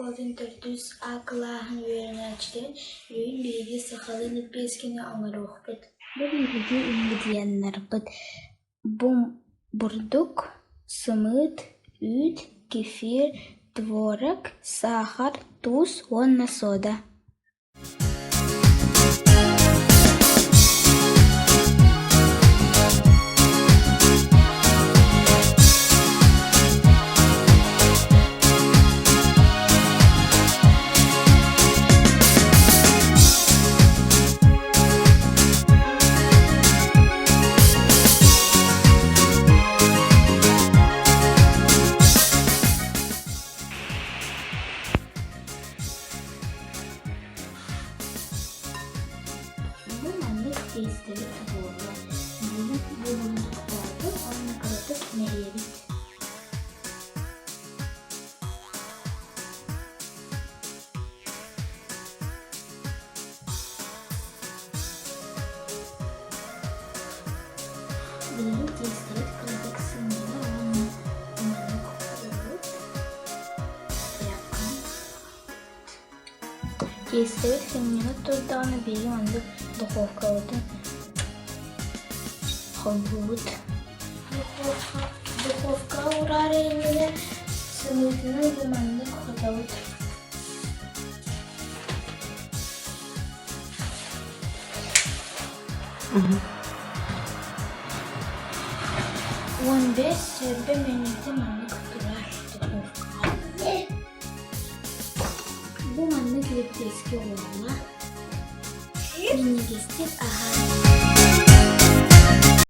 оскуолатын төрдүс А кылааһын үөрэнээччилэрин бүгүн биһиги сахалыы лэппиэскэни оҥоруохпут. Бу биһиги ингредиеннарбыт: бу бурдук, сымыыт, үүт, кефир, творог, саахар, туус уонна сода. Бу маннык тиэстэбит буолла. Бүгүн буолумтуктаатым уонна кыратык мэһийэбит. Билигин тиэстэбит кыратык сымыйа уонна маннык уурабыт. Тиэстэбит сынньана турдаҕына биһиги маннык духовкабытын холбуубут. Духовкаҕа уурар иннинэ сымыытынан бу маннык хотобут. 15 сүүрбэ мүнүүтэ маннык турар духовкаҕа. Бу маннык лэппиэскэ уолла. Минньигэстик аһаан.